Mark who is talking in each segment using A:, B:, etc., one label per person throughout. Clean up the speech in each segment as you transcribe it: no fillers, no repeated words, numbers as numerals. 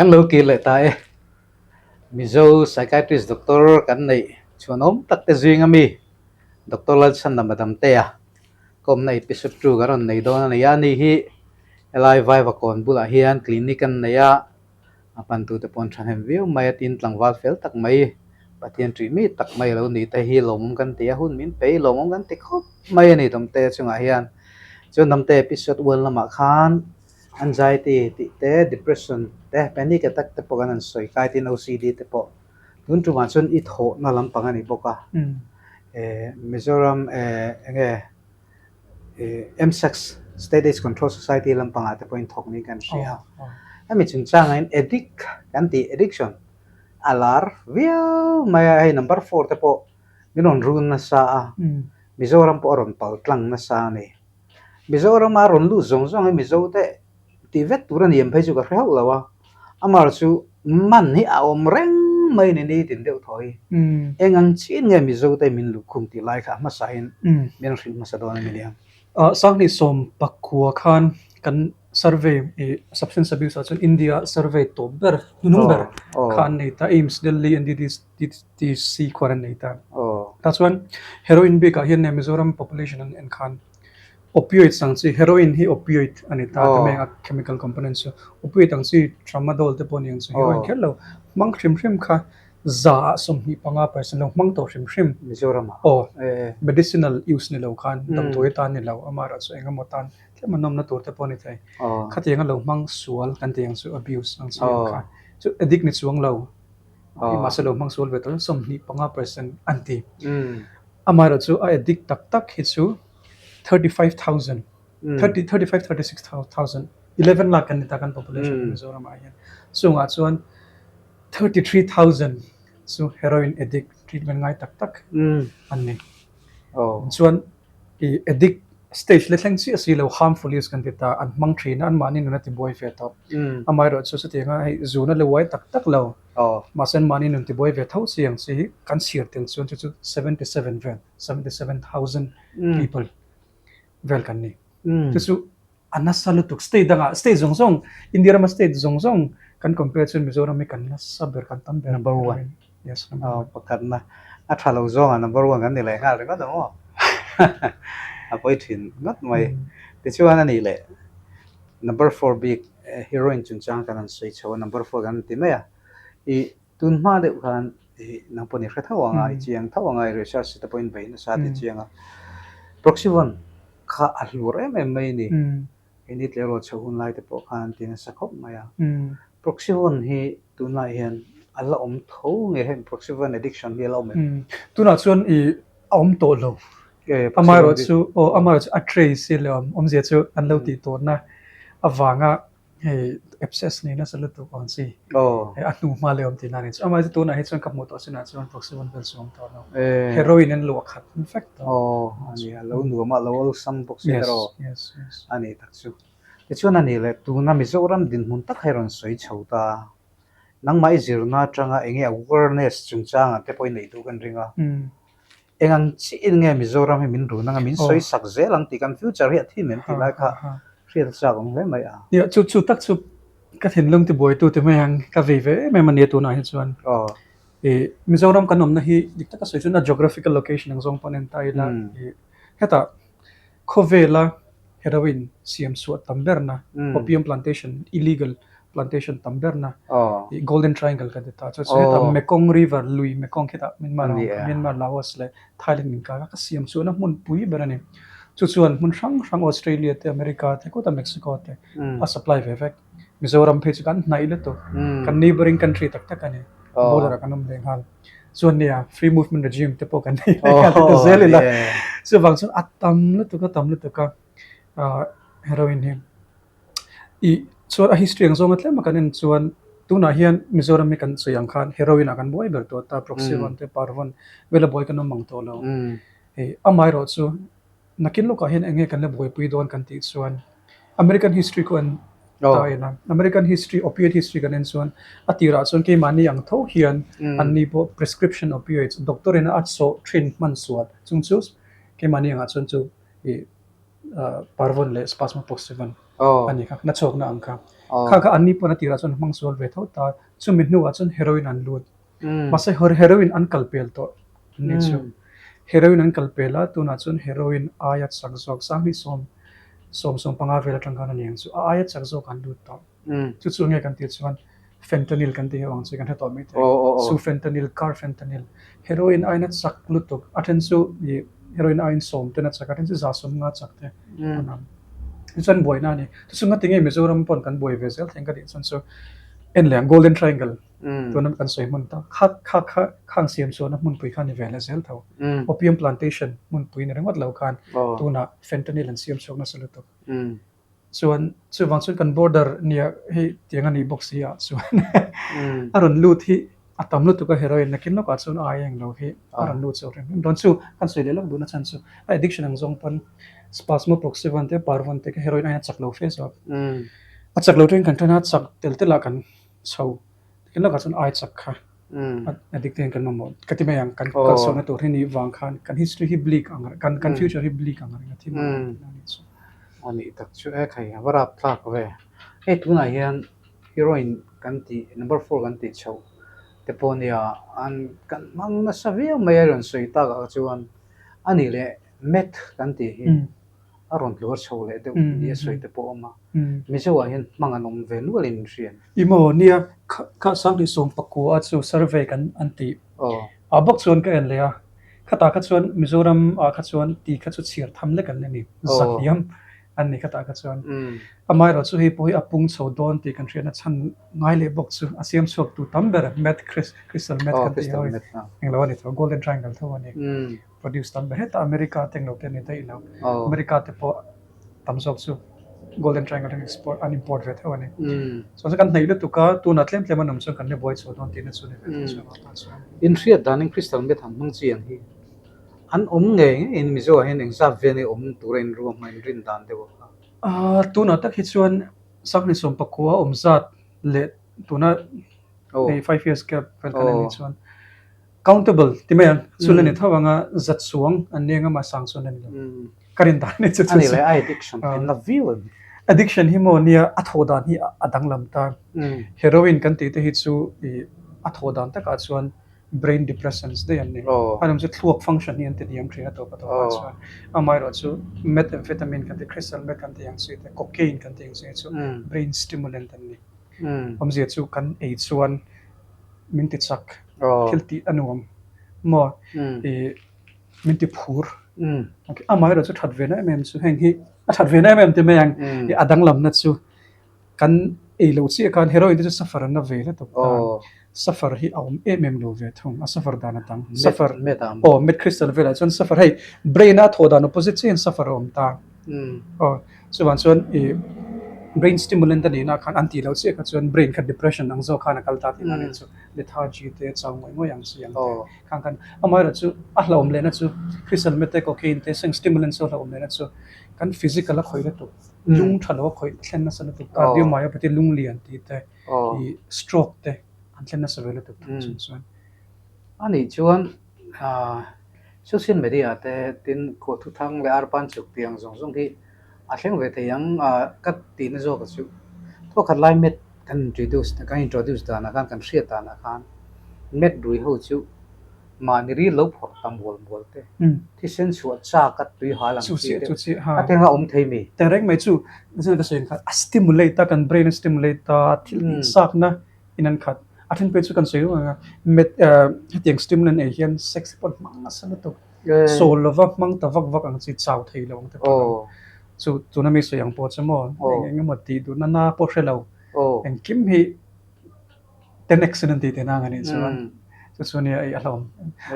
A: Kan lo kir leh ta e. Mizo Psychiatrist Doctor kan neih chhuanawm tak te zing ami Doctor Lalchhanna Madamtea kawmna episode 2 kan rawn nei dawn a ni a. Ani hi helai Vaivakawn bulah hian clinic an nei a, A pantute pawh an thahnem viau mai a, tin tlangval fel tak mai, Pathian ṭih mi tak mai a lo ni te hi lawmawm kan ti a, hun min pe i lawmawm kan ti khawp mai a ni Damte chungah hian. Chuan Damte episode one lamah khan anxiety tih te, depression te, panic attack te pawh kan han sawi kai tin OCD te pawh tun tumah chuan i thawhna lampang a ni bawk a. Mizoram eng nge MSACS, State Aids Control Society lampangah te pawhin thawk niin kan hria a. Hemi chungchangah hian addict kan tih addiction a lar viau mai a, hei number four te pawh min rawn run nasa a, Mizoram pawh a rawn pal tlang nasa a ni. Mizorama rawn lut zawng zawng hi Mizo te tih vek tur a ni em phei chu ka hre hauh lo a, amah chu man hi a awm reng mai ni nitin deuh thaw hi. Eng ang chin nge Mizo te min luhkhum tih lai kha a hmasain min hrilh hmasa dawn a ni liang.
B: Sanghnih sawm pakhua khan kan survey substance abuse ah chuan India survey tawp ber hnunung ber kha an nei ta AIIMS Delhi NDDC khuan an nei ta. Tah chuan heroin bikah hian Mizoram population an en khan Opioids ang chi, heroin hi opioid a ni ta, ti mai ang a chemical component chu. Opioid ang chi tramadol te pawh a ni ang chu, heroin kher lo. Hmang hrim hrim kha za ah 25 percent lo hmang tawh hrim hrim.
A: Mizoram ah?
B: Aw, medicinal use ni lo khan, damdawi atan ni lo, amaherawh chu eng emaw tan tlem a nawmna tur te pawh a ni thei. Khatiang a lo hmang sual kan tih ang chu abuse ang chi ang kha chu addict ni chuang lo, mahse lo hmang sual ve tawh 25 percent an ti. Amaherawh chu a addict tak tak hi chu. 35,000 30 35 36,000 11 lakh kan ni ta kan population Mizoram ah hian chungah chuan 33,000 chu heroin addict treatment ngai tak tak an ni chuan i addict stage la thleng chiah si lo harmful use kan ti ta an hmang thin a an mahni nun a ti buai ve tawh amaherawh chu chutianga hei zuna la uai tak tak lo mahse an mahni nun ti buai ve tho si ang chi hi kan chhiar tel chuan chu chu 77 vel 77,000 people vel kan ni. Chu chu a nasa lutuk state dangah state zawng zawng India rama state zawng zawng kan compare chuan Mizoram hi kan nasa ber kan tam ber.
A: Number one.
B: Yes, number one.
A: Pakhatna a tha lo zawngah number one kan ni leh nghal ringawt ang aw. A pawi thin ngawt mai. Tichuan a nih leh number four bik heroin chungchang kan han sawi chho a number four kan ti mai a. I Tun hma deuh khan i nang pawh ni hre tho ang a, i chiang tho ang a, i research te pawhin bei nasa tih chiang a. Proxyvon kha a hlur em em mai a ni. Keini tleirawl chho hun lai te pawh khan an ti nasa khawp mai a. Proxyvon hi tunlai hian a la awm tho nge heng Proxyvon addiction hi a la awm em?
B: Tunah chuan i a awm tawh lo. Amaherawhchu aw amaherawhchu a trace hi a la awm. Awmzia chu an lo tih tawhna avanga Hei abscess nei nasa lutuk awm chi. Hei a hnu hma leh awm tihna a ni chu. Amah chu tunah hi chuan ka hmuh tawh chinah chuan proxy one vel chu a awm tawh lo. Heroin an luah khat in fact tawh.
A: Aw a ni a lo nuam a lo awlsam bawk si erawh a ni tak chu. Tichuan a ni leh tuna Mizoram dinhmun tak hi a rawn sawi chho ta a. Nangmah i zirna atanga enge awareness chungchangah te pawh i neih duh kan ring a. Eng ang chiin nge Mizoram hi min run anga min sawi sak zel ang tih kan future hi a thim em tih lai kha hriat a chak awm hle mai a.
B: Nia, chu chu tak chu ka thinlung tibuaitu ti mai ang ka vei ve em em a nia tunah hi chuan. I Mizoram kan awmna hi dik taka sawi chuan a geographical location ang zawng pawh a en ta ila i hetah Khawvela heroin siam chhuah tam berna, opium plantation, illegal plantation tam berna, i Golden Triangle kan ti ta. Chu chu heta Mekong River, lui Mekong khitah Myanmar a awm kha, Myanmar, Laos leh Thailand inkar kha siam chhuahna hmun pui ber a ni. Chu chuan hmun hrang hrang Australia te, America te, kawtah Mexico te a supply ve vek. Mizoram phei chu kan hnaih lutuk, kan neighbouring country tak tak a ni, border ah kan awm leh nghal. Chuan nia free movement regime te pawh kan nei leh nghal ta zel ila. Chuvang chuan a tam lutuk a tam lutuk a heroin hi. I chuan a history ang zawnga tlem a kan en chuan tunah hian Mizoram hi kan sawi ang khan heroin ah kan buai ber tawh ta Proxyvon te Parvon vela buai kan awm ang tawh lo. Hei amaherawh chu Nakin lawkah hian eng nge kan la buaipui dawn kan tih chuan American history khu an ta en a. American history, opioid history kan en chuan a tirah chuan keimahni ang tho hian anni pawh prescription opioids, doctor in a sawh thin hman sual chung chu keimahni angah chuan chu ih Parvon leh Spasmoproxyvon a ni kha, nachhawkna ang kha. Kha kha anni pawn a tirah chuan hmang sual ve tho ta. Chumi hnuah chuan heroin an lut. Mahse heroin an kal pel tawh anni chu. Heroin an kal pel a, tunah chuan heroin aia chak zawk sanghnih sawm sawm sawm panga vel atang khan a ni ang chu. A aia chak zawk an lut tawh. Chu chu nge kan tih chuan fentanyl kan tih hi awng chu kan hre tawh mai thei. Sufentanyl, carfentanyl. Heroin aiin a chak lutuk. A then chu ih heroin aiin sawm ten a chak a, a then chu za sawm nga chak te an awm. Tichuan buaina a ni. Chu chu ngatinge Mizoram pawn kan buai ve zel thei ang ka tih chuan chu en leh ang Golden Triangle tuna kan sawi hmun tak kha kha kha khang siam chhuahna hmunpui kha ni ve leh zel tho. Opium plantation hmunpui ni ringawt lo khan tunah fentanyl an siam chhuak nasa lutuk. Chuan chuvang chuan kan border nia hei tiang a nih bawk si ah chuan a rawn lut hi a tam lutuk a heroin nakin lawkah chuan a ai englo hi a rawn lut chho reng reng dawn. Chu kan sawi leh lawk duhna chhan chu a addiction ang zawng pawn spasmoproxyvan te parvon te kha heroin aiin a chak lo fe zawk. A chak lo tawhin kan tan a chak tel tel ah kan chho nakin lawkah chuan ai chak kha addict te hian kan mamawh ka ti mai ang kan kalchhuahna tur hi nih vang khan kan history hi bleak ang kan kan future hi bleak ang reng a thim ang reng a nih chu.
A: A nih tak chu e khai a va rap thlak ve. Hei tunah hian heroin kan tih number four kan tih chhoh te pawh nia an kan hmang nasa viau mai a rawn sawi tak ah chuan a nih leh meth kan tih hi a rawn hluar chho leh deuh ni a sawi te pawh a awm a. Mizo ah hian hmang an awm ve nual in hriat.
B: I maw nia kha Sanghnih sawm pakua chu survey kan an tih ah bawk chuan ka en leh a, khatah kha chuan Mizoram ah kha chuan ti kha chu chhiar tham lek an ni a ni, zahniam an ni khatah kha chuan. Amaherawh chu hei pawh hi a pung chho dawn tih kan hriatna chhan ngai leh bawk chu a siam chhuak tu tam ber meth crystal meth kan tih ho hi englo a ni tho golden triangle tho a ni. Produce tam ber hetah America te englo te a ni daih lo. America te pawh tam zawk chu Golden Triangle an export an import ve theuh a ni. Chuan chu kan hnaih lutuk a, tunah tlem tlem an awm chuan kan la buai chhuah dawn tihna chu ni ve thei chuan a tan chuan.
A: Inhriat danin Crystal Meth han hmang chi ang hi an awm ngei ngeiin Mizo ah hian engzat vel nge awm tura inruam hma inrin dan deuh a kha.
B: Tunah tak hi chuan Sanghnih sawmpakua awm zat leh tuna hei five years gap vel kan en hi chuan Countable ti mai ang, chun a ni tho ang a, zat suang an ni ang a, mahse ang chuan a ni lo. Ka rin dan a ni chu chu.
A: A ni leh a addiction hi na viau em?
B: Addiction hi maw nia a thawh dan hi a danglam ta. Heroin kan tih te hi chu ih a thawh dan takah chuan brain depressants daih an ni. A awm chu thluak function hi an ti hniam thin a tawp a tawpah chuan. Amaherawh chu methamphetamine kan tih, crystal meth kan tih ang chi te, cocaine kan tih ang chi hi chu brain stimulant an ni. Awmzia chu kan ei chuan min ti chak, thil tih a nuam maw ih min ti phur. Amaherawh chu that ve na em em chu heng hi a that ve na em em ti mai ang ih a danglamna chu kan ei loh chiah khan heroin te chu suffer an la ve hle tawp ta. Suffer hi a awm em em lo ve thung a suffer dan a dang. Suffer aw meth crystal velah chuan suffer hei brain a thawh dan opposite chiahin suffer a awm ta. Aw chuvang chuan ih brain stimulant a nihna khan an tih loh chiah kha chuan brain kha depression ang zawk khan a kal ta tihna nih chu lethargy te chau ngawih ngawih ang chi ang te khang khan amaherawh chu a hlauhawm lehna chu crystal meth te cocaine te seng stimulant chu a hlauhawm lehna chu kan physical a khawih lutuk lung tha lo a khawih thlen nasa lutuk cardiomyopathy lung lian tih te ih stroke te an thlen nasa ve lutuk thung chung chuan.
A: A nih chuan Social media te tin khuah thuthang leh arpan chuk tih ang zawng zawng hi a thleng ve thei ang a ka tihna zawk a chu. Thawkhat lai met kan introduce kan introduce danah khan kan hriat danah khan met rui ho chu mahni ril lo phawrh ta mual mual te thisen chhuah chak a tui hal ang chi te a teng a awm thei mi.
B: Tehreng mai chu ka sawi ang khan a stimulate a kan brain a stimulate a thil tih chakna in an khat. A then phei chu kan sawi reng a, met hetiang stimulant ei hian sex pawh an hmang nasa lutuk. Sawl lova hmang ta vak vak ang chi chau thei lo ang te pawh chu tuna mi sawi ang pawh chu maw eng eng emaw tih duhna na pawh hre lo. Engkim hi ten accident tih tihna ang a nih chuan chu chu nia ei a hlawm.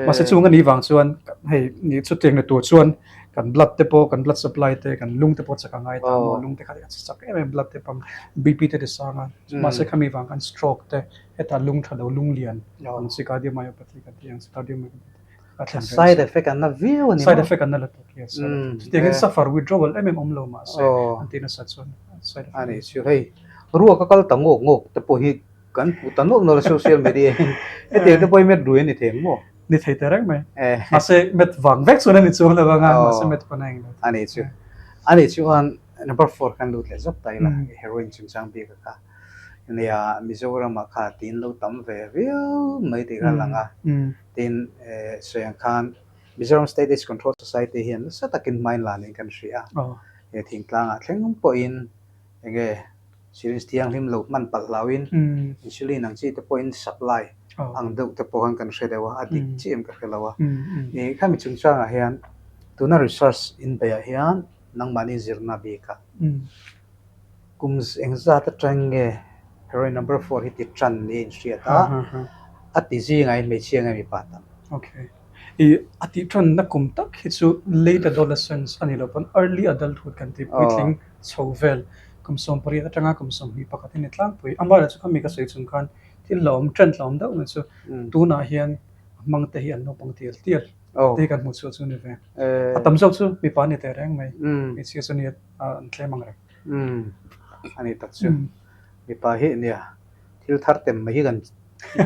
B: Mahse chung a nih vang chuan hei chutiang ni tur chuan kan blood te pawh kan blood supply te kan lung te pawh chak a ngai ta maw lung te kha a chak em em blood te pump BP te ti sang a. Mahse khami vang khan stroke te heta lung tha lo lung lian ang chi cardiomyopathy kan tih ang chi cardiomyopathy a thlen ve
A: Side effect an na viau a ni maw?
B: Side effect an na lutuk yes. Chutiangin suffer withdrawal em em awm lo mahse an tih nasa chuan
A: side effect. A nih chu hei ruak a kal ta ngawk ngawk te pawh hi kan hmuh ta nawlh nawlh a social media hian hetiang te pawh hi met rui a ni thei ang maw?
B: Ni thei ta reng mai. Mahse met vang vek chuan a ni chuang lo ang a mahse met pawn a eng lo.
A: A nih chu a nih chuan. Number four khan lut leh zawk ta ila, heroin chungchang bik a kha. Nia, Mizoramah kha tin lo tam ve viau mai tih kha a lang a. Tin, sawi ang khan Mizoram State Aids Control Society hian nasa takin hmain la niin kan hria a. He thingtlangah thleng pawhin eng nge syringe thianghlim lo hman palh hlauhin insulin ang chi te pawhin supply ang deuh te pawh khan kan hre deuh a, a dik chiah em ka hre lo a. Khami chungchangah hian tuna research inbeihah hian nangmahni zirna bikah kum engzat atang nge heroin number four hi ti tan niin hriat a, a ti zingah hian hmeichhia nge mipa tam?
B: Okay. I a tih tanna kum tak hi chu late adolescence a ni lo pawn early adulthood kan tih puitling chho vel kum 18 atanga kum 21 a ni tlangpui. Amaherawhchu khami ka sawi chung khan thil hlauhawm trend hlauhawm deuh mai chu tunah hian a hmang te hi an naupang tial tial te kan hmuh chhuah chu a ni ve. A tam zawk chu mipa a ni teh reng mai, hmeichhia chu nia an tlem ang reng.
A: A ni tak chu. Mipa hi nia thil thar tem mai hi kan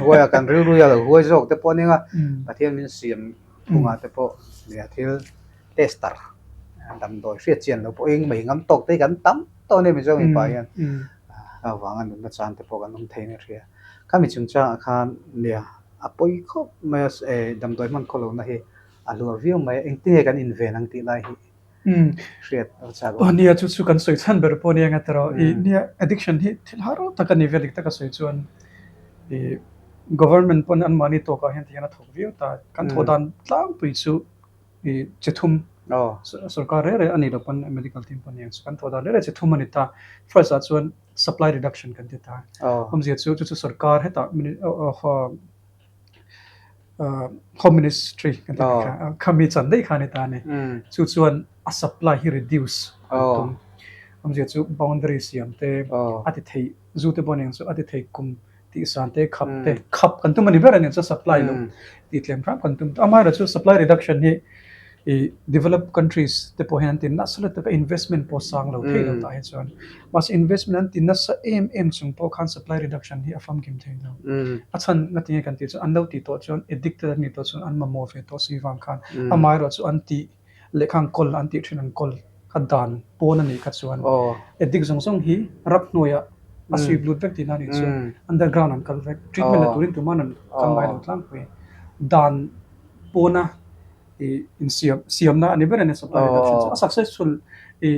A: huai a, kan rilru a lo huai zawk te pawh a nia, Pathian min siam phungah te pawh nia thil tester damdawi hriat chian lo pawhin mai ngam tawk te hi kan tam tawh a nia Mizo mipa hian a vanga nunna chan te pawh kan awm thei nia hria. Khami chungchangah khan nia a pawi khawp mai a, damdawi hman khaw lohna hi a hluar viau mai a, engtin nge kan inven ang tih lai hi hriat a chak
B: lo. Nia chu chu kan sawi chhan ber pawh nia nga tawh i nia addiction hi thil har tak a ni vel dik taka sawi chuan i government pawn anmahni tawkah hian tihian a thawk viau ta kan thawh dan tlangpui chu i chi thum sorkar reh reh a nih loh pawn medical team pawh nia kan thawh dan reh reh chi thum a ni ta first ah chuan supply reduction kan ti ta awmzia chu chu chu sorkar hetah Home Ministry kan tih kha khami chan daih kha a ni ta a ni. Chu chuan a supply hi reduce an tum. Awmzia chu boundary siam te a ti thei zu te pawh nen chu a ti thei kum tih san te khap te khap kan tum a ni ber a ni chu supply lo tih tlem hram kan tum. Amaherawhchu supply reduction hi I developed countries te pawh hian an ti nasa lutuk a, investment pawh sang lo thei lo tah hi chuan. Mahse investment an ti nasa em em chung pawh khan supply reduction hi a famkim thei lo. A chhan ngatinge kan tih chuan an lo tih tawh chuan addicted an nih tawh chuan an mamawh ve tawh si vang khan amaherawh chu an tih lehkha an kawl an tih thin an kawl kha dan pawn a nih kha chuan addict zawng zawng hi ram hnuaiah a sweep lut vek tihna a nih chu underground an kal vek treatment la turin tuman an kal ngai lo tlangpui. Dan pawna i insiam siamna a ni ber a ni supply reduction chu a successful i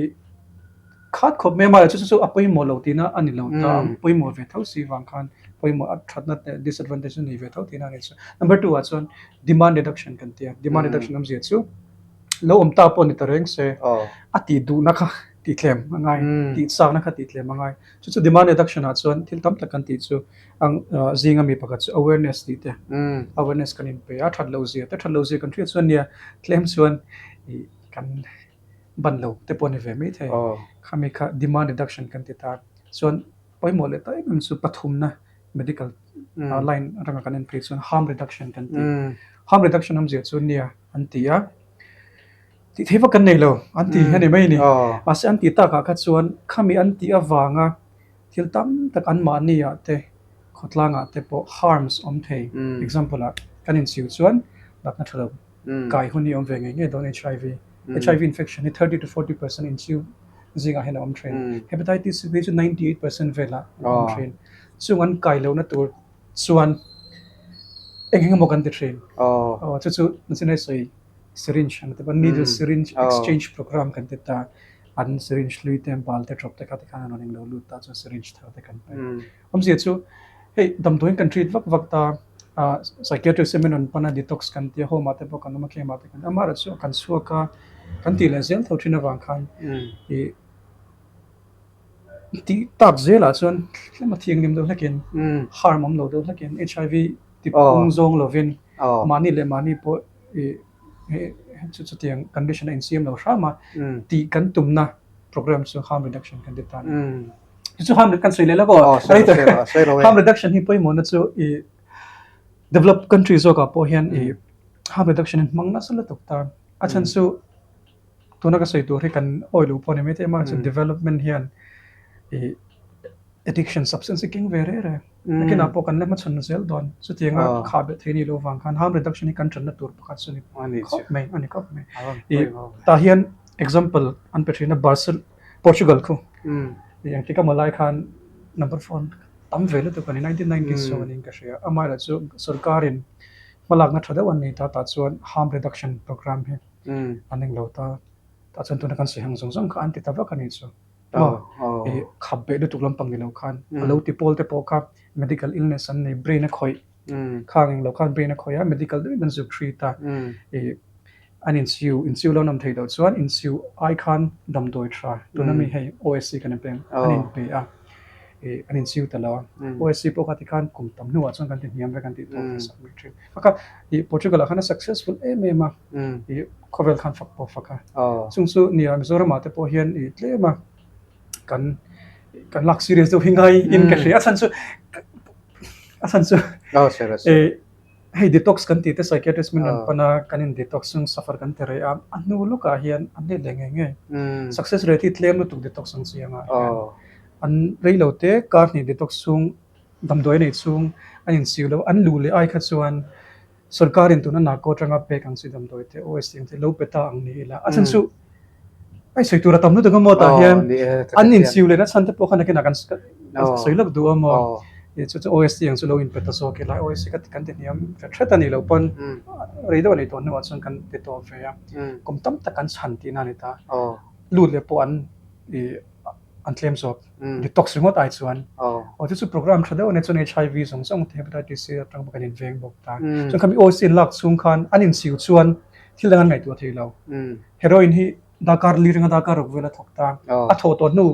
B: khat khawp mai a mahse chu chu a pawimawh lo tihna a ni lo ta pawimawh ve tho si vang khan pawimawh a thatna te disadvantage a nei ve tho tihna a ni chu number two ah chuan demand reduction kan ti a demand reduction awmzia chu lo awm ta pawh ni ta reng se a tih duhna kha tih tlem a ngai tih chakna kha tih tlem a ngai chu chu demand reduction ah chuan thil tam tak kan tih chu Ang zinga mi pakhat chu awareness tih te, awareness kan inpe a, that loh zia te, that loh zia kan hriat chuan nia tlem chuan ih kan ban lo te pawh a ni ve mai thei. Khami kha demand reduction kan ti ta. Chuan pawimawh leh ta em em chu pathumna medical line atanga kan en phei chuan harm reduction kan ti. Harm reduction awmzia chu nia an ti a, tih theih vak kan nei lo an ti a ni mai a ni. Mahse an tih takah kha chuan khami an tih avanga Thil tam tak anmahni ah te, khawtlang ah te pawh harms awm thei. Example ah kan inchiu chuan natna tha lo kai hun hi awm ve ngei ngei dawn HIV. HIV infection hi 30 to 40% inchiu zingah hian a awm thin. Hepatitis B chu 98% velah a awm thin. Chung an kai lohna tur chuan eng eng emaw kan ti thin. Aw chu chu nachin sawi syringe ang te pawh needle syringe exchange program kan ti ta. An syringe hlui te bal te drop te kha tikhan an rawn englo lut ta chuan syringe thar te kan pe. Awmzia chu hei damdawiin kan treat vak vak ta ah psychiatrist em in rawn pan a detox kan tia home ah te pawh kan awm a claim ah te kan awm a amaherawhchu kan chhuak a kan tih leh zel tho thin avang khan ih tih tak zelah chuan tlem a thianghlim deuh hlekin harm awm lo deuh hlekin HIV ti phung zawng lovin mahni leh mahni pawh ih Chu chutiang condition a insiam lo hram a, tih kan tumna program chu harm reduction kan ti ta a ni. Chu chu harm kan sawi leh lawk aw. Harm reduction hi pawimawhna chu i developed country zawkah pawh hian i harm reduction hi hmang nasa lutuk ta. A chhan chu tuna ka sawi tur hi kan awih loh pawh a ni maithei a, amaherawhchu development hian i addiction substance hi keng ve reh reh. Nakinah pawh kan la hmachhawn zel dawn. Chutianga khah belh thei a nih loh vang khan harm reduction hi kan tanna tur pakhat chu a ni khawp mai, a ni khawp mai. Ih tah hian example an pe thin a, Barcel. Portugal khu engtik emaw lai khan number phone tam ve lutuk a ni 1990s chhung aniin ka hria. Amaherawhchu sorkarin hmalakna tha deuh an nei ta tah chuan harm reduction programme hi an englo ta tah chuan tuna kan sawi hang zawng zawng kha an ti ta vak a nih chu. Maw khap beh lutuk lampang ni lo khan a lo ti pawl te pawh kha medical illness an nei brain a khawih khang englo khan brain a khawih a medical deuhin an zuk treat a An insiu, insiu lo nam theih loh chuan insiu ai khan damdawi tha tuna mi hei OSC kan inpe ang, an inpe a, ih an insiu ta lo a. OSC pawh kha tikhan kum tam hnuah chuan kan ti hniam vek an tih tawh sak mai thin. Kha kha ih Portugal ah khan a successful em em a, ih khawvel khan fak pawh fak a. Chung chu nia Mizoram ah te pawh hian ih tlem a kan kan lak serious deuh hi ngai in ka hria a chhan chu a chhan chu ih Hei detox kan tih te psychiatrist min rawn pan a, kan in detox chung suffer kan ti rei a, a hnu lawkah hian an let leh ngei ngei. Success rate hi tlem lutuk detox ang chi angah hian an rei lo te kar hnih detox chhung damdawi a neih chhung an insiu lo, an luh leh ai kha chuan sorkarin tuna nako atanga pek ang chi damdawi te OST ang te lo pe ta ang ni ila. A chhan chu Ai sawi tur a tam lutuk a maw tah hian an insiu leh na chhan te pawh kha nakinah kan sawi lawk duh a maw chu chu OST ang chu lo inpe ta zawk ila OST kha kan ti hniam hret hret a nih loh pawn rei deuh a nih tawh hnuah chuan kan ti tawh ve a kum tam tak kan chhan tihna a ni ta lut leh pawh an ih an tlem zawk detox ringawt ai chuan aw chu chu program tha deuh a nia chuan HIV zawng zawng te hepatitis C atang pawh kan inveng bawk ta chuan khami OST an lak chhung khan an insiu chuan thil dang an ngaihtuah thei lo. Heroin hi darkar li ringa darkar ruk vel a thawk ta. A thawh tawh hnu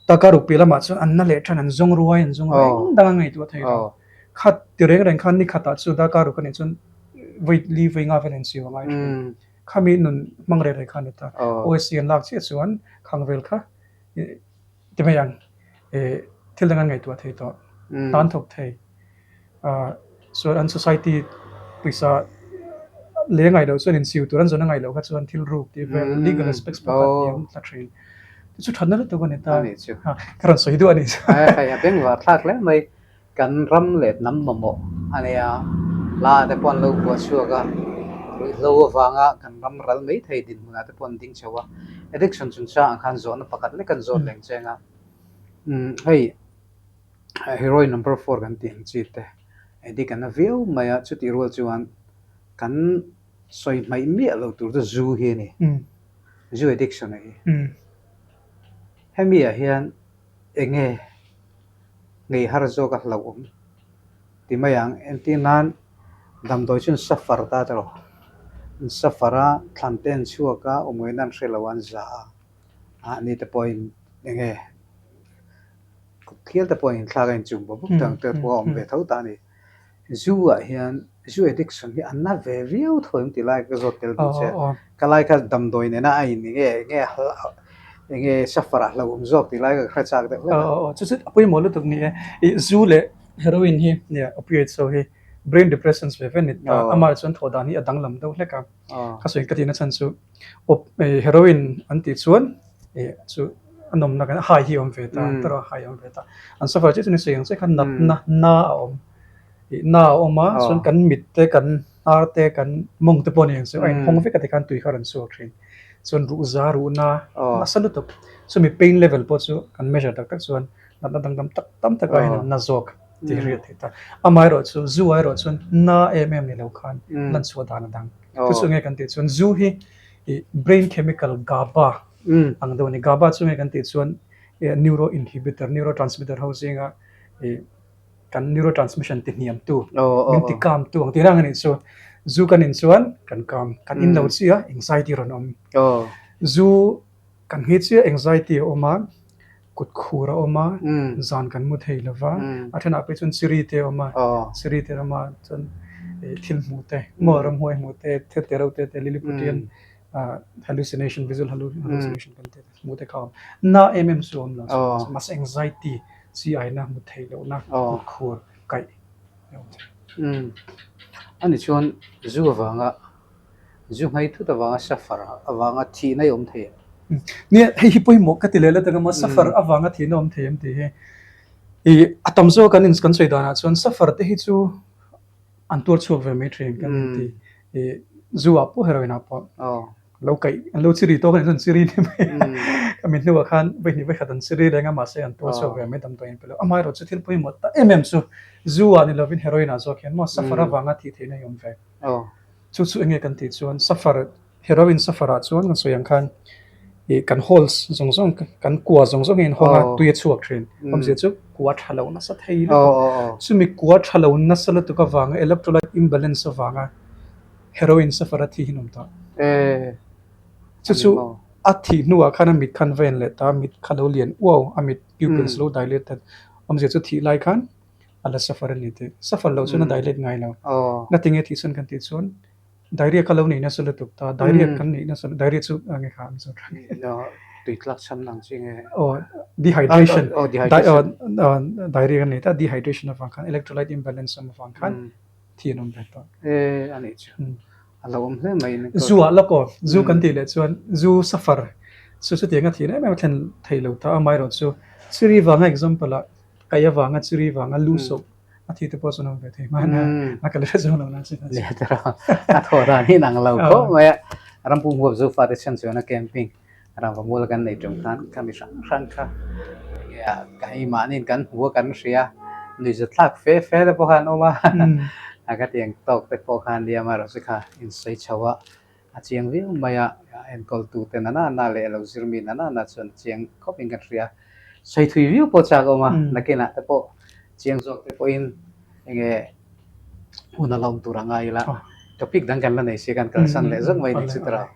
B: darkar ruk piah lamah chuan an na leh than, an zawng ruai, an zawng ruai, eng dang an ngaihtuah thei lo. Khat ti reng reng khan ni khatah chu darkar ruk a nih chuan vawi li vawi nga vel an siu a ngai thin. Khami nun hmang reh reh kha a ni ta. OSC an lak chiah chuan khang vel kha ti mai ang thil dang an ngaihtuah thei tawh. Tan thawk thei. Chuan an society pawisa leh ngaih loh chuan insiu tur an zawn a ngaih loh kha chuan thil ruk tih vel legal aspects pakhat tih an tla thin. Chu chu thatna lutuk a ni ta. Ka rawn sawi duh a ni chu.
A: Hei a bengvar thlak hle mai. Kan ram leh hnam mamawh a nia. Hla te pawh an lo buah chhuak a, ruihhlo avanga kan ram ral mai thei dinhmunah te pawh an ding chho a. Addiction chungchangah khan zawhna pakhat lek an zawt leng cheng a. Hei. Heroin number four kan tih ang chi te addict an na viau mai a, chutih rual chuan kan sawi hmaih miah lo tur chu zu hi a ni, zu addiction a hi. Hemi ah hian eng nge ngei har zawk a hlauhawm ti mai ang, entir nan damdawi chu an suffer ta ta lo, an suffer a, thlan te an chhuak a, awmngawihna an hre lo a, an za a, ah ni te pawhin eng nge. Kut thial te pawh a inthlak a inchum bawk bawk ang te pawh a awm ve tho ta a ni. Zu ah hian zu addiction hi a na ve viau tho em tih lai ka zawt tel duh che. Ka lai kha damdawi nena a in enge enge enge suffer a hlauhawm zawk tih lai ka hre chak deuh hlek a.
B: Chu chu a pawimawh lutuk ni e. Ih zu leh heroin hi nia opioids ho hi brain depressants ve ve a ni ta. Amah chuan thawh dan hi a danglam deuh hlek a. Ka sawi ka tihna chhan chu Op heroin an tih chuan chu a nawmna kan high hi a awm ve ta erawh high a awm ve ta an suffer chiah chu ni sawi ang che khan natna na a awm ih na a awm a chuan kan mit te kan hnar te kan mawng te pawh ni ang chu a inhawng vek a tikhan tui kha a rawn chhuak thin chuan ruh za ruh na nasa lutuk chumi pain level pawh chu kan measure tak tak chuan natna dangdam tak tam takah hian an na zawk tih hi a hriat theih ta amaherawhchu chu zu erawh chuan na em em ni lo khan lan chhuah dan a dang. Chu chu nge kan tih chuan zu hi ih brain chemical GABA ang deuh a ni. GABA chu nge kan tih chuan neuro inhibitor, neurotransmitter ho zinga ih kan neurotransmission ti hniam tu, min ti calm tu ang tih rang a nih chu. Zu kan in chuan kan calm, kan in lo chiah a anxiety rawn awm. Zu Kan hngei chiah anxiety a awm a, kut khur a awm a, zan kan mu thei lo va, a thenah phei chuan chiri te a awm a, chiri te a awm a chuan thil hmuh te, maw ramhuai hmuh te, thil te reuh te te lilliputian hallucination, visual hallucination kan tih te hmuh te kha a awm. Na em em chu a awm lo mahse anxiety chi aina hmu theih lohna kut khur kaih a awm thei.
A: Ani chuan zu avanga Zu hmai thut avanga suffer avanga thihna i awm thei em?
B: Nia, hei hi pawimawh ka ti leh let ang a, suffer avanga thihna awm thei em tih hi. Ih, a tam zawk kan kan sawi danah chuan suffer te hi chu an tuar chhuak ve mai thin kan inti. Ih, zu ah pawh heroin ah pawh. Lo kaih an lo chiri tawk a nih chuan chiri ni mai a. Khami hnuah khan vawihnih vawikhat an chiri reng a mahse an tuar chhuak ve mai damdawi an pe lo. Amaherawh chu thil pawimawh ta em em chu zu ah ni lovin heroin ah zawk hian maw suffer avanga thih theihna i awm ve. Chu chu enge kan tih chuan suffer heroin suffer ah chuan kan sawi ang khan ih kan holes zawng zawng kan kua zawng zawng hi an hawng a tui a chhuak thin. Awmzia chu kua tha lo nasa thei lutuk. Chumi kua tha lo nasa lutuk avanga electrolyte imbalance avanga Heroin suffer a thi hi an awm ta. Chu chu a thih hnuah khan a mit khan va en leh ta, a mit kha lo lian uau, a mit pupils lo dilated. Awmzia chu thih lai khan a la suffer a ni tih. Suffer loh chuan a dilate ngai lo. Ngatinge thih chhan kan tih chuan diarrhea kha lo neih nasa lutuk ta, diarrhea kan neih nasa, diarrhea chu a nge kha Mizo tawng in.
A: Tui tlak chhan ang chi nge?
B: Aw, dehydration. Diarrhea kan nei ta, dehydration avang khan electrolyte imbalance awm avang khan. thi an awm ve tawh.
A: E a nih chu. A lo awm hle mai in.
B: Zu ah lawk aw, zu kan tih leh chuan zu suffer chu chutiang a thih em em a thlen thei lo ta amaherawh chu chiri vanga example ah kaih avanga chiri vanga lu sawh a thi te pawh chuan awm ve thei hman a, a kal hre zawng lo na chin a
A: chu. A thawh dan hi nang lo khawp mai a, rampum huap zu fate chhan chuan a camping Rangva mual kan nei ṭum khan kha mi hrang hrang kha enge a ka hei mahniin kan hmu a kan hria nuihzat thlak fe fe te pawh kha an awm a a ka tiang tawk te pawh kha nia amaherawh chu kha insawi chho a a chiang viau mai a enkawl tu te nana na leh lo zir mi nana na chuan a chiang khawp in kan hria sawi thui viau pawh chak a awm a nakinah te pawh chiang zawk te pawhin enge hun a la awm tur a ngai ila topic dang kan la nei si kan kalsan leh zawk mai ni chu tawrh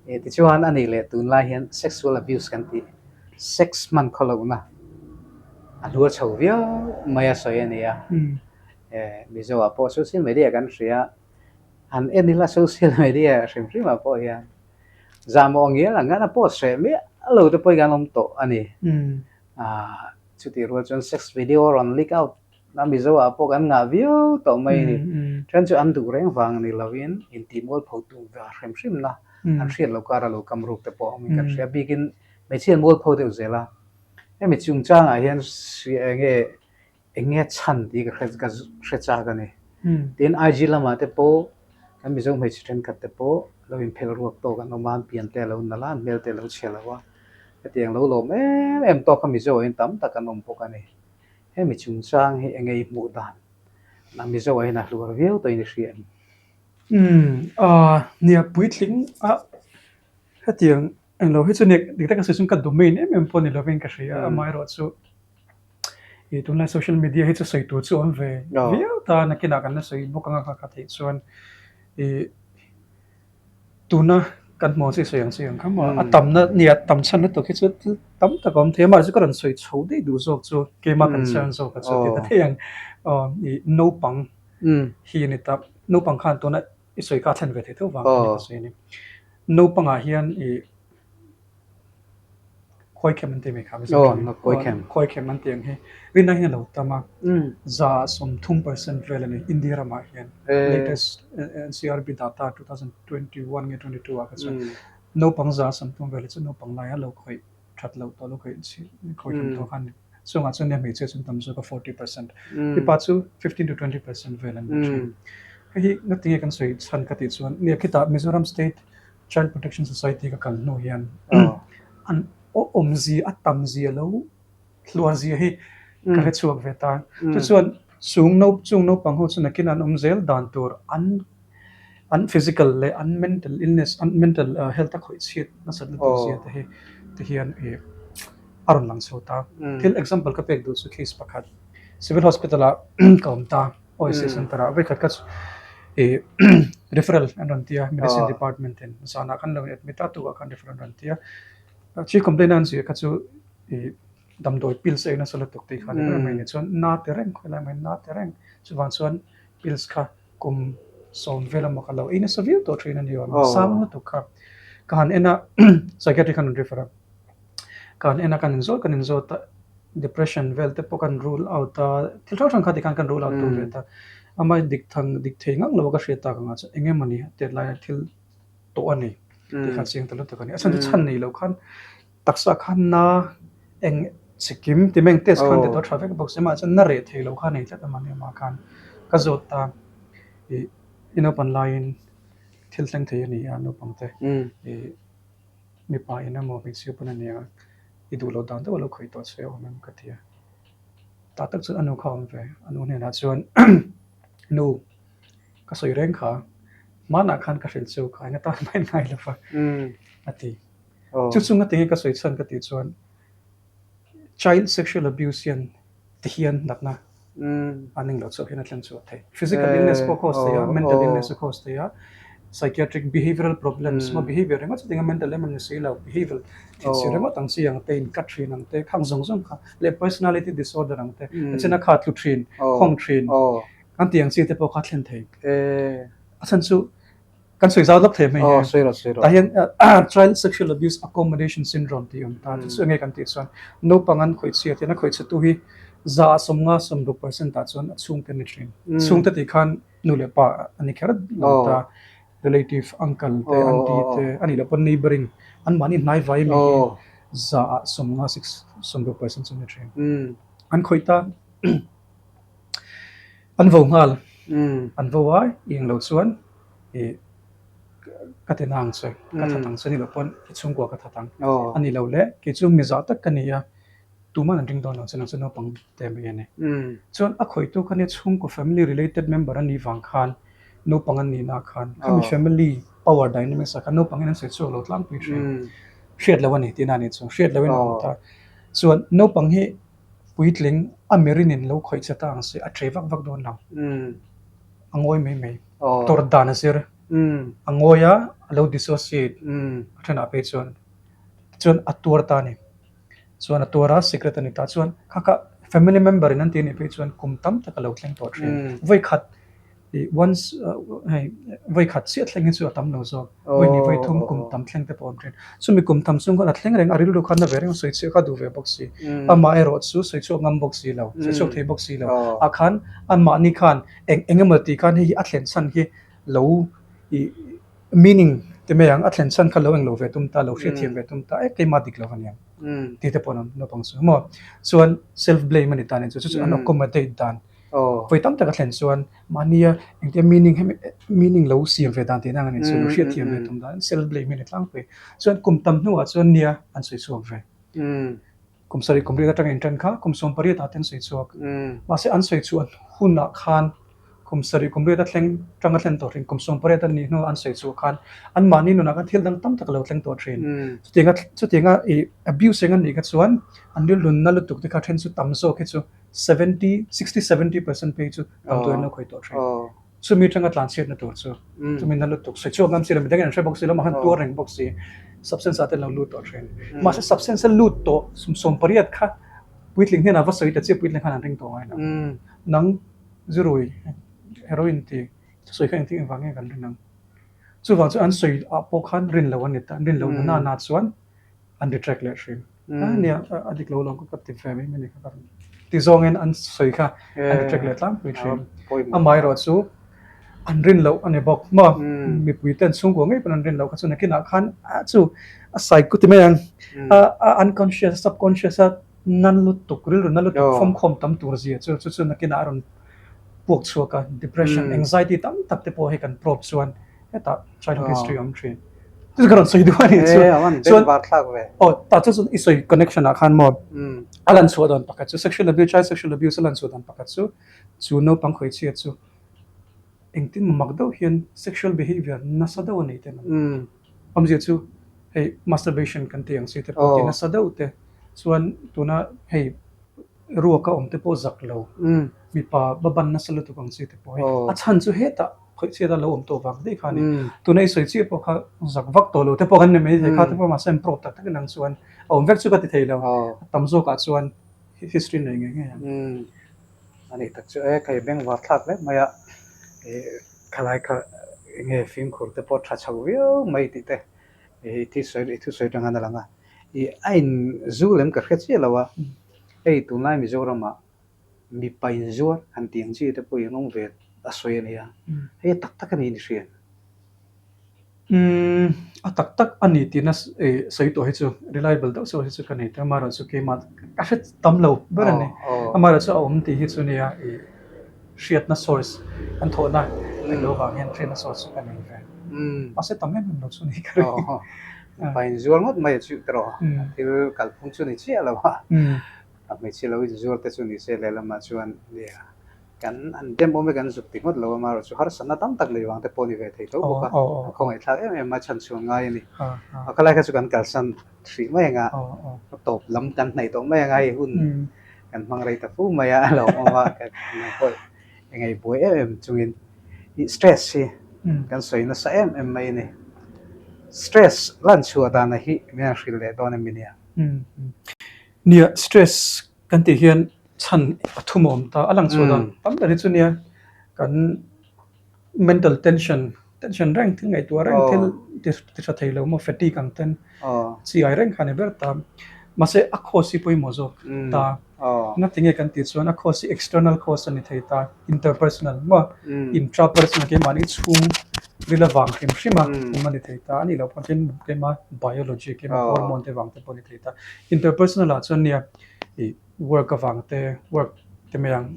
A: e tichuan a nih leh tunlai hian sexual abuse kan tih sex hman khaw lohna a hluar chho viau mai a sawi a ni a e Mizo ah pawh social media kan hria han en ila social media hrim hrim ah pawh hian zahmawh ngial ang hian a post hreh miah lo te pawh hi kan awm tawh a ni ah chutih rual chuan sex video rawn leak out A Mizo ah pawh kan ngah viau tawh mai a ni. Then chu an duh reng vang ni lovin intih mualpho tu ve hrim hrim na an hriat loh kar a lo kam ruk te pawh awmin kan hria. Bikin hmeichhia an mualpho deuh zel a. Hemi chungchangah hian eng nge eng nge chhan tih ka hre ka hre chak a ni. Tin IG lamah te pawh kan Mizo hmeichhe thenkhat te pawh lo inphelh ruak tawk an awm a, an pian te a lo nalh a, an hmel te a lo chhe lo a. Hetiang lo lawm em em tawk kha Mizo ah hian tam tak an awm bawk a ni. Hemi chungchang hi eng ei hmuh dan na Mizo ah hian a hluar viau tawhin i hria em?
B: Umm aaa nia puitling a hetiang englo hi chu nia dik taka sawi chuan ka domain em em pawh ni lovin ka hria a amaherawh chu ih tunlai social media hi chu sawi tur chu a awm ve viau ta nakinah kan la sawi bawk anga ka theih chuan ih Tuna kan hmuh ang chi sawi ang chi ang kha maw a tamna nia tam chhan lutuk hi chu thil tam tak a awm thei a mahse ka rawn sawi chho daih duh zawk chu keimah kan chhan zawk a chu ti ta thei ang aw ih naupang hi a ni ta naupang khan tuna i sawi kha a thlen ve thei tho vang a ni ka sawi a ni naupangah hian ih Khawi khem an ti mai kha Mizo tawngin.
A: Khawi khem.
B: Khawi khem an ti ang hi. Rinna hian a lo tam a. 30% percent vel a ni India ramah hian. Latest NCRB data 2021 nge 22 ah kha chuan naupang 30% vel hi chu naupang laia lo khawih that loh tawh lo khawih khawi khem tawh kha a ni. Chungah chuan nia hmeichhia chu an tam zawk a 40%. Mipa chu 15 to 20% vel an ni thin. Hei hi ngatinge kan sawi chhan ka tih chuan nia khitah Mizoram state Child Protection Society ka kal hnu hian an awmzia a tamzia lo hluarzia hi ka hre chhuak ve ta. Chu chuan chung no chung naupang ho chu nakin an awm zel dan tur an an physical leh an mental illness an mental health a khawih chhiat nasat lutuk zia te hi ti hian ih a rawn lang chho ta. Thil example ka pek duh chu case pakhat civil hospital ah ka awm ta. OSA center ah vekhat kha chu ih referral an rawn ti a medicine department in zanah khan lo in admit a tukah khan referral an rawn ti a chief complaint a an zir kha chu ih damdawi pills a ei nasa lutuk tih kha a ni ber mai ni chuan na ti reng khawi lai mai na ti reng chuvang chuan pills kha kum sawm vel emaw kha lo ei nasa viau tawh thin a ni awm a sang lutuk kha ka han en a psychiatric khan an refer a. Kan en a kan inzawt kan inzawt a depression vel te pawh kan rule out a thil hrang hrang kha tikhan kan rule out tur ve ta amah dik thang dik thei ngang lo a ka hriat tak ang ah chuan eng emawni a tet laia thil tawh a ni tih kha chiang ta lutuk a ni a chhan chu chhan nei lo khan taksa khan na eng chikim ti mai ang test khan ti tawh tha vek bawk si amah chuan na reh thei lo kha a nei tlat a mahni amah khan ka zawt ta ih i naupan laiin. thil thleng thei a ni a naupang te ih mipa in emaw hmeichhia pawn a nia i duh loh dan deuh a lo khawih tawh che a awm em ka ti a. Tah tak chuan a nu kha a awm ve, a nu hnenah chuan nu ka sawi reng kha hmanah khan ka hrilh chu kha eng atan mah in ngai lo va a ti. Chu chunga tinge ka sawi chhan ka tih chuan child sexual abuse hian ti hian natna an englo chauh hian a thleng chhuah thei. Physical illness pawh a cause thei a, mental illness a cause thei a, psychiatric behavioural problems maw behaviour ringawt chuti anga mental em em ni si lo, behavioural thil si ringawt ang chi ang te, incut thin ang te, khang zawng zawng kha leh personality disorder ang te, a chena kha tlu thin, khawng thin, kan tih ang chi te pawh kha a thlen thei. A chhan chu Kan sawi zau lawk thei mai
A: he. Sawi rawh, sawi rawh.
B: Tah hian child sexual abuse accommodation syndrome tih a awm ta. Chu chu enge kan tih chuan naupang an khawih chhiat hian a khawih chhe tu hi 150 60 percent ah chuan a chhungte an ni thin. Chhungte tih khan nu leh pa a ni kher lo ta. Relative, uncle te, auntie te, a nih loh pawn neighboring anmahni hnai vai mi hi 150 60 percent chu an ni thin. An khawih ta. An vo nghal. An vo a, i englo chuan i ka ti na ang che, ka that ang che ni loh pawn i chhungkua ka that ang. A ni lo le, kei chu mi zah tak ka ni a, tuman an ring dawn lo che nang chu naupang te mai a ni. Chuan a khawihtu kha nia chhungkaw family related member a nih vang khan naupang an nihna khan khami family power dynamics ah khan naupang in an sawi chhuak lo tlangpui hria. Hriat loh a ni tihna a nih chu, hriat lohin a awm ta. Chuan naupang hi Puitling a mirinin lo khawih che ta ang se a ṭe vak vak dawn lo. A ngawi mai mai. Tawrh dan a zir. A ngawi a, a lo dissociate a ṭhenah phei chuan. Tichuan a tuar ta a ni. Chuan a tuar a, secret a ni ta. Chuan kha kha family member in an ti a nih phei chuan kum tam tak a lo thleng tawh ṭhin. Vawi khat Ih once hei vawi khat chiah thleng hi chu a tam lo zawk vawi hnih vawi thum kum tam thleng te pawh a awm thin chumi kum tam chung khan a thleng reng a rilru khan a ve reng a sawi chhuah kha duh ve bawk si amah erawh chu sawi chhuak ngam bawk si lo sawi chhuak thei bawk si lo ah khan anmahni khan eng eng emaw tih khan hei hi a thlen chhan hi lo ih meaning ti mai ang a thlen chhan kha lo englo ve tum ta lo hriatthiam ve tum ta e keimah dik lo aniang tih te pawh an awm naupang chu maw chuan self blame a ni ta nen chu chu chu an accommodate dan. Vawi tam tak a thlen chuan mahnia engtia meaning hemi meaning lo siam ve dan tihna ang a nih chu lo hriatthiam ve tum dan self blame hi a ni tlangpui. Chuan kum tam hnuah chuan nia an sawi chhuak ve. Kum sarih kum riat atanga intan kha kum 18 ah te an sawi chhuak. Mahse an sawi chhuah hunah khan kum sarih kum riat a thleng tang a thlen tawh thin kum 18 an nih hnuah an sawi chhuah khan anmahni nunah khan thil dang tam tak a lo thleng tawh thin. Chutianga chutianga ih abuse eng an nih kha chuan an rilrunna lutuk te kha then chu tam zawk hi chu 70, 60, 70 percent phei chu damdawi an lo khawih tawh thin. Chumi atanga tlan chhiatna tur chu chumi na lutuk sawi chhuak ngam si lo midang in an hre bawk si lo mahse an tuar reng bawk si substance ah te an lo lut tawh thin. Mahse substance a lut tawh 80 kha puitling hnenah va sawi ta chiah puitling khan an ring tawh ngai lo. Nang zirui heroin ti sawi kha engtin engvang nge kan rin ang. Chuvang chu an sawi ah pawh khan rin lo an ni ta an rin lo na na na chuan an retract leh hrim. A nia a dik lo lo ka ti ve mai mai a ni kha ka rawn ti zawngin an sawi kha an retract leh tlangpui thin. Amaherawh chu an rin loh a ni bawk maw mipui ten chhungkua ngei pawn an rin loh kha chu nakinah khan a chu a saikut ti mai ang a unconscious subconscious a nan lutuk rilru na lutuk fawmkhawm tam tur zia chu chu chu nakinah a rawn puak chhuak a depression anxiety tam tak te pawh hei kan probe chuan hetah childhood history awm thin chu ka rawn sawi duh a ni chu
A: chuan thlak ve
B: aw ta chu chuan i sawi connection ah khan maw a lan chhuah dan pakhat chu sexual abuse child sexual abuse a lan chhuah dan pakhat chu chu naupang khawih chhiat chu engtin mak deuh hian sexual behavior nasa deuh a nei te an awmzia chu hei masturbation kan tih ang chi te pawh ti nasa deuh te chuan tuna hei Ruaka awm te pawh zak lo, mipa va ban nasa lutuk ang chi te pawh hi a chhan chu hetah khawih chhiat a lo awm tawh vang daih kha a ni. Tuna i sawi chiah pawh kha zak vak tawh lo te pawh kan ni mai thei kha te pawh mahse an probe tak tak in ang chuan a awm vek chu ka ti thei lo, a tam zawkah chuan history nei ngei ngei ang.
A: A nih tak chu e, kei bengvar thlak hle mai a, khalai kha enge fimkhur te pawh tha chho viau mai tih te i thusawi atang hian a lang a, i a in zu lem ka hre chiah lo a. Hei tunlai Mizoramah mipa inzuar han tih ang chi te pawh in awm ve a sawi a nia. Hei a tak tak a ni ni hriat.
B: Umm a tak tak a ni tihna sawi tawh hi chu reliable deuh sawi hi chu ka nei ta amaherawh chu keimah ka hre tam lo ber a ni. Amaherawh chu a awm tih hi chu nia i hriatna source kan thawhna eng lo vang hian hriatna source chu ka nei ve. Mahse tam em em lo chu ni ka ring.
A: Mipa inzuar ngawt mai a chuh te rawh. Thil kalphung chu ni chiah lo a. A hmeichhia lo inzuar te chu ni se lehlamah chuan nia kan an dem awm e kan zuk ti ngawt lo a, amaherawhchu harsatna tam tak nei vang te pawh a ni ve thei tho bawk a. A khawngaihthlak em em a chhan chhuan ngai a ni. A khalai kha chu kan kalsan hrih mai ang a, a tawp lam kan hnaih tawh mai ang a, hei hun kan hmang rei ta fu mai a, a lo awm a, ka pawh engei buai em em chungin ih stress hi kan sawi nasa em em mai a ni. Stress lan chhuah dana hi min han hrilh leh dawn em nia?
B: Nia, stress kan tih hian chhan a thum a awm ta, a lang chhuah dan tam ber hi chu nia kan mental tension, tension reng thil ngaihtuah reng thil ti tha thei lo maw fatigue ang ten chi ai reng kha a ni ber ta. Mahse a cause hi pawimawh zawk ta. Ngatinge kan tih chuan a cause hi external cause a ni thei ta, interpersonal maw intrapersonal keimahni chhung ril avang hrim hrim a awm a ni thei ta. A nih loh pawh chuan keimah biology keimah hormone te vang te pawh a ni thei ta. Interpersonal ah chuan nia ih work avang te work te mai ang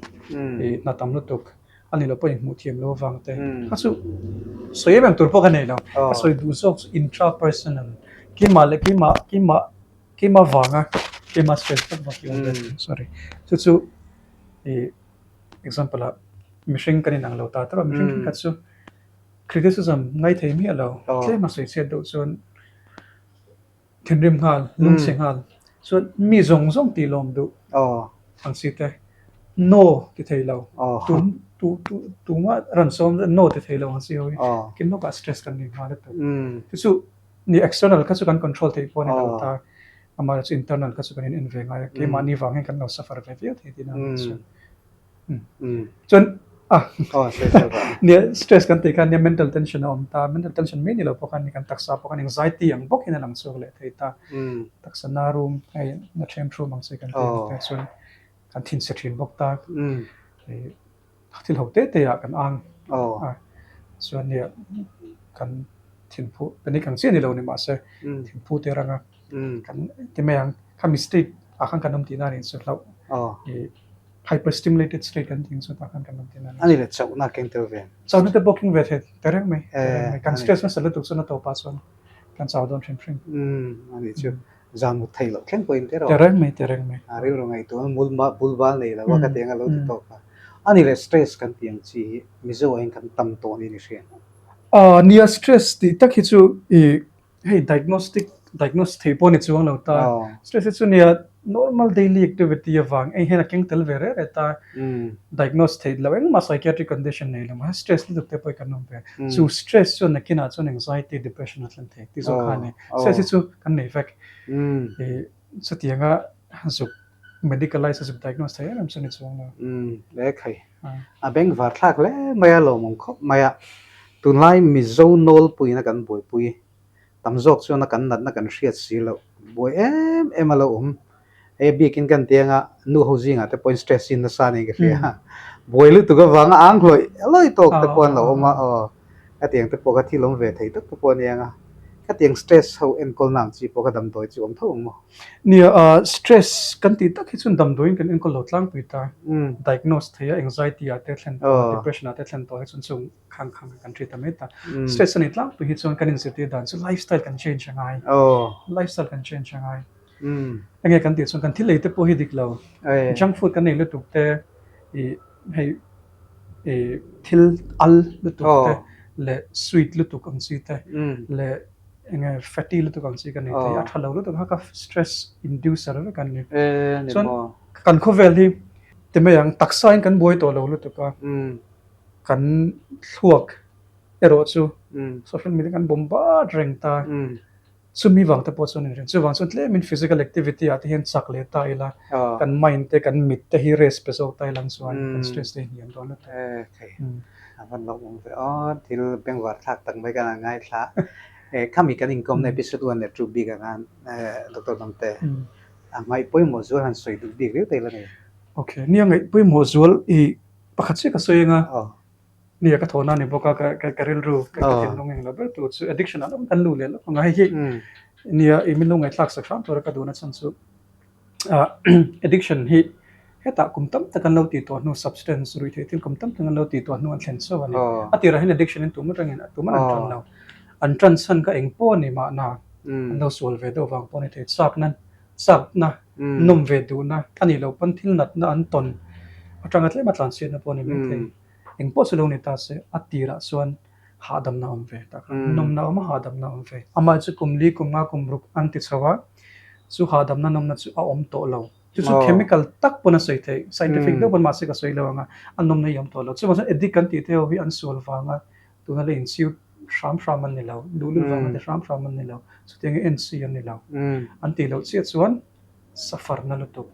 B: ih hna tam lutuk. A ni lo pawh inhmuh thiam lo avang te kha chu sawi em em tur pawh ka nei lo. Ka sawi duh zawk chu intrapersonal keimah leh keimah keimah keimah vanga keimah stress vak vak hi awm ve thung sorry chu chu ih example ah mihring kan inang lo ta tawp a mihring thenkhat chu criticism ngai thei miah lo tlem a sawi chhiat deuh chuan Thinrim nghal, lungchhe nghal. Chuan mi zawng zawng tih lawm duh ang si te. No ti thei lo. Tum tu tu tuma rawn sawm zet no ti thei lo ang si ho hi. Kin lawkah stress kan nei nghal a tur. Chu chu ni external kha chu kan control theih pawh a ni lo ta. Amaherawhchu chu internal kha chu kan in en ve ngai a. Keimahni vang hian kan lo suffer ve viau thei tihna a ni chu. Chuan nia stress kan tih khan nia mental tension a awm ta, mental tension mai ni lo pawh khan kan taksa pawh khan anxiety ang bawk hian a lang chhuak leh thei ta. Taksa na rum hei na then thum ang chi kan tih ang te chuan kan thinchhe thin bawk ta. Thil ho te te ah kan ang a, chuan nia kan thinphu panic ang chiah ni lo ni mahse thinphu te ranga kan ti mai ang khami state ah khan kan awm tihna a nih chu hlauh. Hyperstimulated state kan tih ang chu tah khan kan awm tihna a ni.
A: A ni le, chauhna keng tel ve.
B: Chauhna te pawh keng ve thei ta reng mai, ta reng mai. Kan stress nasa lutuk chuan a tawpah chuan kan chau dawn hrim hrim.
A: Umm, a nih chu. Zan mut theih loh thleng pawhin tiraw?
B: Ta reng mai, ta reng mai.
A: A rilru ngaihtuah a mul bul bal nei lo a ka ti ang a lo ti tawk a. A ni le, stress kan tih ang chi hi Mizo ah hian kan tam tawh niin i hria.
B: Aaa, nia stress tih tak hi chu i Hei diagnostic diagnose thei pawh a ni chuang lo ta. Stress hi chu nia normal daily activity avang eng hian a keng tel ve reh reh ta. Diagnose theih loh engmah psychiatric condition nei lo mahse stress lutuk te pawh hi kan awm ve. Chu stress chuan nakinah chuan anxiety depression a thlen thei tih zawk kha a ni. Stress hi chu kan nei vek. Ih chutianga zuk medicalize a zuk diagnose thei em em chu a ni chuang lo.
A: Le khai. A bengvar thlak hle mai a lawmawm khawp mai a. Tunlai Mizo nawlpuiin a kan buaipui tam zawk chuan a kan natna kan hriat si loh buai em em a lo awm. Hei a bikin kan ti anga nu ho zingah te pawhin stress in nasa niin ka hria. Buai lutuk avanga ang hlawih hlawih tawk te pawh an lo awm a aw. Khatiang te pawh kha thil awm ve thei tak te pawh a nia nga. Khatiang stress ho enkawlna ang chi pawh kha damdawi chu awm tho ang maw?
B: Nia, stress kan tih tak hi chuan damdawiin kan enkawl lo tlangpui ta. Diagnose thei a anxiety ah te thlen tawh a, depression ah te thlen tawh hi chuan chung khang khang kan treat ta mai ta. Stress a nih tlangpui hi chuan kan inzirtir dan chu lifestyle kan change a ngai. Lifestyle kan change a ngai. Enge kan tih chuan kan thil ei te pawh hi dik lo. Junk food kan ei lutuk te ih hei ih thil al lutuk te leh sweet lutuk ang chi te leh enge fatty lutuk ang chi kan ei thei a tha lo lutuk a kha stress inducer vek an ni. Chuan kan khawvel hi ti mai ang taksa in kan buai tawh lo lutuk a kan thluak erawh chu social media kan bombard reng ta. Chumi vang te pawh chuan in rin. Chuvang chuan tlemin physical activity ah te hian chak leh ta ila, kan mind te, kan mit te hi rest pe zawk ta ila ang chuan kan stress te hi hniam dawn lutuk.
A: E thei. A van lo awm ve aw. Thil bengvar thlak tak mai kan han ngaithla. E khami kan inkawmna episode 1 leh 2 bik ah khan Doctor Dangte a ngaih pawimawh zual han sawi duh bik riau ta ila ni.
B: Okay. Nia ngaih pawimawh zual i pakhat chiah ka sawi anga. Nia ka thawhna a ni bawk a, ka ka ka rilru ka ka thinlung eng lo ber tur chu addiction ah lam kan luh leh lawk ang a, hei hi nia i min lo ngaihthlak sak hram tura ka duhna chhan chu ah addiction hi. Hetah kum tam tak an lo tih tawh hnu substance ruihtheih thil kum tam tak an lo tih tawh hnu an thlen chauh a ni. A tirah hian addiction in tum atangin tuman an tan lo. An tan chhan kha eng pawh a ni mahna an lo sual ve deuh vang pawh a ni thei. Chakna chakna nawm ve duhna a nih loh pawn thil natna an tawn atanga tlema tlanchhiatna pawh a ni mai thei. Eng pawh chu lo ni ta se a tirah chuan hahdamna a awm ve tak a, nawmna a awm a hahdamna a awm ve. Amah chu kum li kum nga kum ruk an ti chho a, chu hahdamna nawmna chu a awm tawh lo. Chu chu chemical tak pawn a sawi theih, scientific deuh pawn mahse ka sawi lo ang a, a nawmna hi a awm tawh lo. Chuvang chuan addict kan tih te ho hi an sual vanga tuna la inchiu hram hram an ni lo, luhlul vanga ti hram hram an ni lo, chutiang hi enchi an ni lo. An tih loh chiah chuan suffer na lutuk.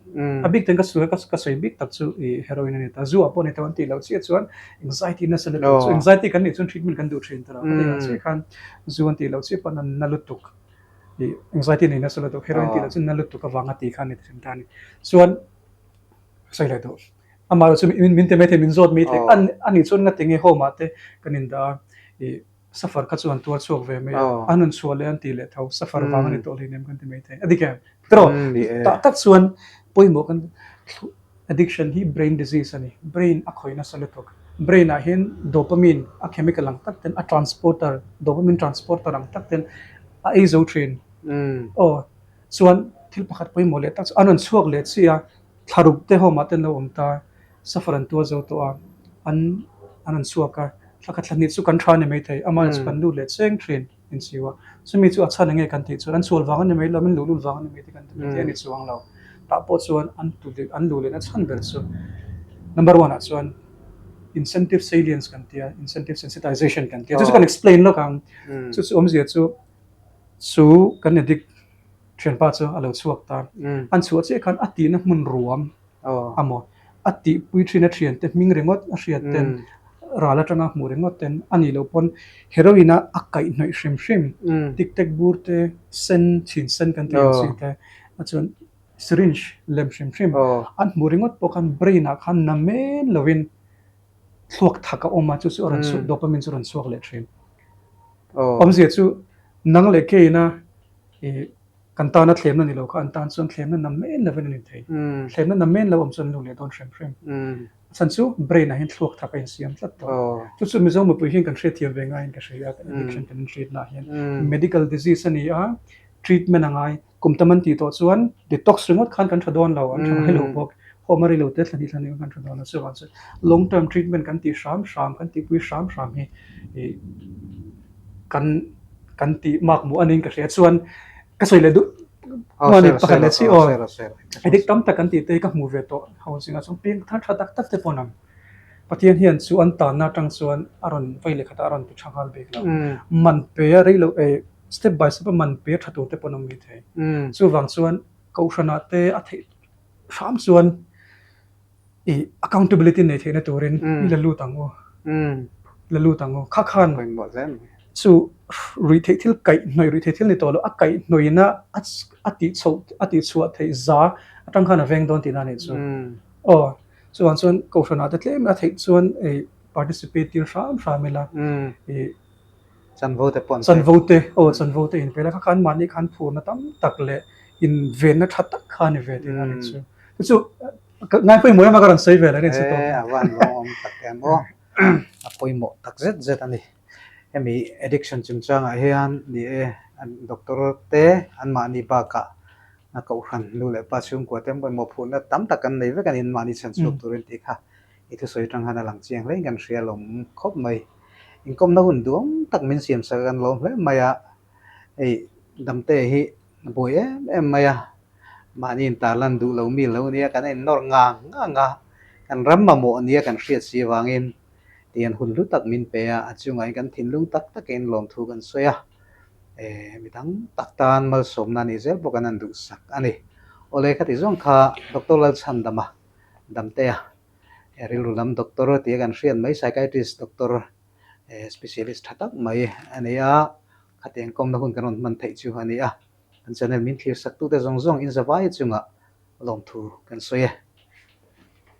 B: A bik ten ka sawi ka sawi bik tak chu i heroin a ni ta. Zu ah pawh ni tho an tih loh chiah chuan anxiety nasa lutuk chu anxiety kan nih chuan treatment kan duh thin ta lo. Ka tih ang chiah khan zu an tih loh chiah pawn an na lutuk. I anxiety nei nasa lutuk heroin tih loh chu na lutuk avanga tih kha a ni thin ta a ni. Chuan sawi leh duh. Amah erawh chu min ti mai thei min zawt mai thei a nih chuan ngati nge home ah te kan indah a i suffer kha chu an tuar chhuak ve mai a, an rawn chhuah leh an tih leh tho suffer vang a ni tawh hleinem kan ti mai thei a dik em? Tiraw tah tak chuan pawimawh kan addiction hi brain disease a ni, brain a khawih nasa lutuk, brain ah hian dopamine a chemical ang tak ten a transporter dopamine transporter ang tak ten a ei zo thin aw chuan thil pakhat pawimawh leh tak chu an rawn chhuak leh chiah a. Thlaruk te home ah te an lo awm ta, suffer an tuar zo tawh a, an an rawn chhuak a, thla khat thla hnih chu kan tha a ni maithei, amah chu kan lut leh cheng thin inchiu a, chumi chu a chhan enge kan tih chuan an chhual vang a ni mai lo, min luhlul vang a ni mai te kan ti maithei a ni chuang lo, tah pawh chuan an tu an luh lehna chhan ber chu number one ah chuan incentive salience kan tia, incentive sensitization kan tia, chu chu kan explain lawk ang, chu chu awmzia chu chu kan addict. Thianpa chu a lo chhuak ta. An chhuah chiah khan a tihna hmun ruam a maw? A tihpui thin a thiante hming ringawt a hriat ten, ral atanga hmuh ringawt ten a nih loh pawn heroin a a kaihhnawih hrim hrim. Tic tac bur te, sen, chhin sen kan tih ang chi te, a chuan syringe lem hrim hrim an hmuh ringawt pawh khan brain ah khan namen lovin thluak thak a awm a, chu chu a rawn chhuak, dopamine chu a rawn chhuak leh thin. Awmzia chu nang leh keina I kan tana thlemna ni lo kha an tan chuan thlemna nam men lovin an inthei. Thlemna nam men lo awm chuan an lu leh dawn hrem hrem. A chhan chu brain ah hian thluak thak a insiam tlat tawh. Chu chu Mizo mipui hian kan hriatthiam ve ngaiin ka hria a, kan addiction kan intreat nah hian. Medical disease a ni a, treatment a ngai. Kum tam an tih tawh chuan detox ringawt khan kan tha dawn lo, an tha ngai lo bawk. Home a rilo te thla hnih thla hnih kan tha dawn lo. Chuvang chuan long term treatment kan tih hram hram, kan tihpui hram hram hi i kan kan tih mak hmuh a niin ka hria chuan ka sawi leh duh mahni pakhat leh chi aw addict tam tak kan tih te hi ka hmuh ve tawh ho zingah chuan piang thar tha tak tak te pawh an awm Pathian hian chu an tanna atang chuan a rawn vei leh khatah a rawn ti tha nghal bik lo man pe a rei lo eh step by step a man pe a tha tur te pawh an awm mai thei chuvang chuan kohhranah te a theih hram chuan I accountability nei theihna turin i la lut ang u. La lut ang u. Kha khan chu ruih theih thil kaih hnawih ruih theih thil ni tawh lo a kaih hnawihna a tih chhoh a tih chhuah theih za atang khan a veng dawn tihna a nih chu. Aw chuvang chuan kohhranah te tlem a theih chuan ei participate tir hram hram ila i
A: Chanvo te pawh an pek.
B: Chanvo te, aw chanvo te in pe la kha khan mahni khan phurna tam tak leh invenna tha tak kha a ni ve tihna a nih chu. Chu chu ngai pawimawh em a ka rawn sawi ve la rin chu tawp.
A: E a van lawngawm tak em aw. A pawimawh tak zet zet a ni. Hemi addiction chungchangah hian ni e an doctor te anmahni bakah a kohhran nu leh pa chhungkua te pawimawh phurna tam tak an nei vek a ni anmahni chhanchhuak turin tih kha I thusawi atang khan a lang chiang hlein kan hria lawm khawp mai. Inkawmna hun duang tak min siam sak a kan lawm hle mai a, hei Damte hi a buai em em mai a, mahni intarlan duh lo mi lo nia kan innawr ngang ngang a, kan ram mamawh nia kan hriat si avangin tihian hun hlu tak min pe a, a chungah hian kan thinlung tak takin lawmthu kan sawi a, eh midang tak tan malsawmna a nih zel bawk an han duhsak a ni. Awle khati zawng kha Doctor Lalchhandama Damtea rilru lam doctor tia kan hriat mai psychiatrist doctor specialist tha tak mai a ni a, khatiang kawmna hun kan rawn hman theih chu a ni a, kan channel min thlir sak tute zawng zawng in zavai chungah lawmthu kan sawi e.